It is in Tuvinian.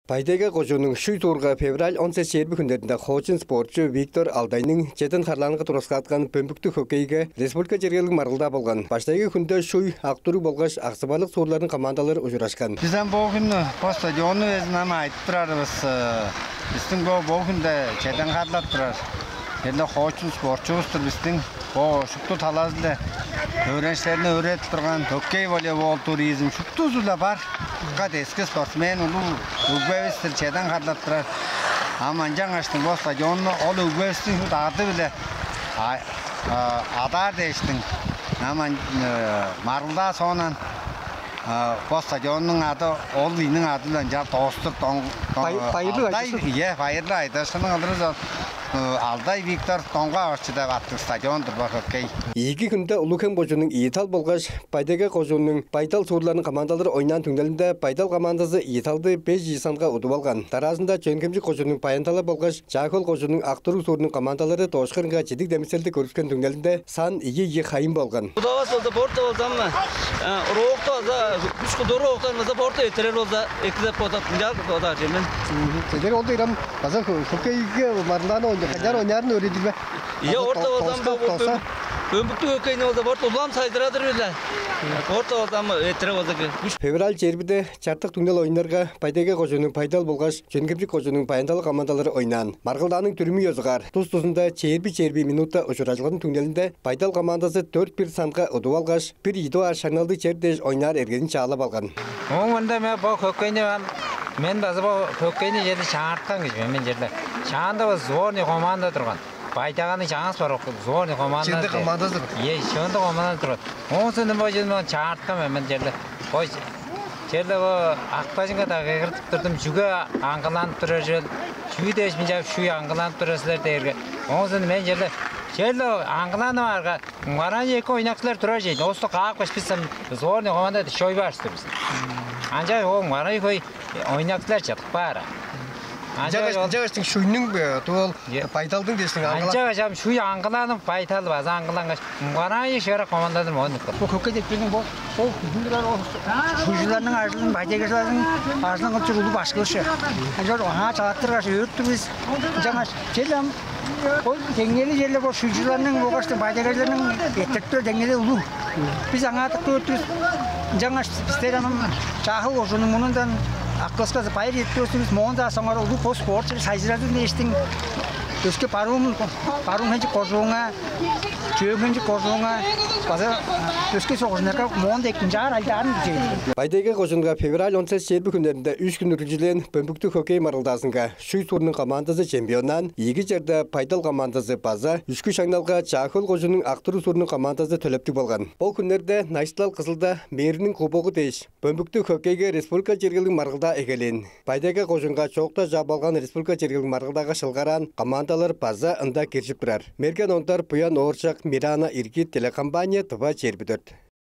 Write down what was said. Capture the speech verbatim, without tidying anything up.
Бай-Тайга кожууннуң Шуй суурга февраль он сес чээрби хүннеринде хоочун спортчу Виктор Алдайның чеден харлаанынга тураскааткан бөмбүктүг хоккейге республика чергелиг маргылдаа болган. Баштайгы хүнде Шуй, Ак-Дуруг болгаш Аксы-Барлык суурларның командалары ужурашкан. Бизден бо хүн бо стадионну безин ам айтып турарывыс. Бистиң бо бо хүнде чеден харлап турар. Черле хоочун спортчувус-тур бистиң. Бо шупту талазы-биле өөреникчилерни өөредип турган, хоккей, волейбол, туризм шуптузу-ла бар. Дыка дески спортсмен улуг өгбевис-тир, чеден харлап турар. Ам ынчангаштың бо стадионну ол өгбевистиң шуут ады-биле адаар дээштиң. Ам маргылдаа соонан бо стадионнуң ады ол ийниң ады-биле ынчаар доостур, доң... Байырлыг айдашкын. Ийе, байырлыг айдашкынның ылырызы ол. Алдай Виктор Доңгак Орчу деп аттыг стадион-дур бо, хоккей. Ийиги хүнде Улуг-Хем кожууннуң Ии-Тал болгаш Бай-Тайга кожууннуң Бай-Тал суурларының командалары ойнаан түңнелинде Бай-Тал командазы Ии-Талды беш ийи санга удуп алган. Дараазында Чөөн-Хемчик кожууннуң Баян-Тала болгаш Чаа-Хөл кожууннуң Ак-Дуруг суурнуң командалары доошкарынга чидиг демиселди көргүскен түңнелинде сан ийи ийи хайын болган. Удавас болза, борт болзам, роокта база күш кылдыр, рооктан база борт эрттирер болза, эки деп бодап, ынчаар бодаар чүве мен. Силер ол дээрем база хоккейге маргылдааны канчаар ойнаарын өөредир бе? Ийе, орта болзам, бөмбүктүг хоккейни болза борт улам сайзырадыр-биле. Орта болзам, эрттире болза күш. Февраль чээрбиде чартык түңнел оюннарга Бай-Тайга кожууннуң Бай-Тал болгаш Чөөн-Хемчик кожууннуң Баян-Тала командалары ойнаан. Маргылдааның дүрүмү ёзугаар тус-тузунда чээрби чээрби минута ужуражылган түңнелинде Бай-Тал командазы дөрт бир санга удуп алгаш, бир ийи дугаар шаңналдыг чер дээш ойнаар эргезин чаалап алган. Ооң мурнунда мен бо хоккейни ам, мен база бо хоккейни черле чаңарткан кижи мен, мен черле. Шаанда бо сборный команда турган. Бай-Тайганың чаңгыс бар сборный командазы. Чыындыг командазы бар. Ийе, чыындыг командазы турган. Ооң соонда бо чүвени мен чаңарткан мен, мен черле. Бо черле бо акпажынга-даа кыйгыртып турдум, чүге аңгыланып турар чүвел, чүү дээш мынчап шуй аңгыланып турар силер дээрге. Ооң соонда мен черле, черле аңгыланып аарга, муңгараан эки ойнакчылар турар чейн. Оосту каапкаш, бис ам сборный командада шой баарыс-тыр бис. Ынчангаш ол муңгараан хөй ойнакчылар чыдып каар. Ынчангаш, ынчангаштың шуйнуң, э, туул Бай-Талдың дээштиң аңгылап. Ынчангаш ам шуй аңгыланып, Бай-Тал база аңгылангаш, муңгараан шыырак командадыр моон. Бо хоккей деп келген бо, ол шуйчуларның ажылын, Бай-Тайгажыларның ажылын кылып чоруур улуг башкылышы. Ынчаар аңаа чалаттыргаш өөрүп тур бис. Ынчангаш черле ам ол деңнели черле бо шуйчуларның болгаш Бай-Тайгажыларның эрттирип турар деңнели улуг. Бис аңаа дыка өөрүп тур бис. Ынчангаш бистер ам Чаа-Хөл кожууннуң мурнундан акылыска байыр чедирип тур бис. Моон-даа соңгаар улуг бо спорт чери сайзырадыр дээштиң. Өске Барыын, Барыын-Хемчик кожуунга, Чөөн-Хемчик кожуунга база өске согужуннарга моон дег ынчаар ажылдаарын күзээр. Бай-Тайга кожуунга февраль он сес чээрби хүннеринде үш хүн үргүлчүлээн бөмбүктүг хоккей маргылдаазынга Шуй суурнуң командазы чемпионнаан, ийиги черде Бай-Тал командазы база үшкү шаңналга Чаа-Хөл кожууннуң Ак-Дуруг суурнуң командазы төлептиг болган. Бо хүннерде Найысты-Дал Кызылда мэриниң кубогу дээш бөмбүктүг хоккейге республика чергелиг маргылдаа эгелээн. Бай-Тайга кожуунга чоокта чаап алган республика чергелиг маргылдаага шылгараан командалар база ында киржип турар. Мерген Ондар, Буян Ооржак, Мирана Иргит, телекомпания «Тыва чээрби дөрт».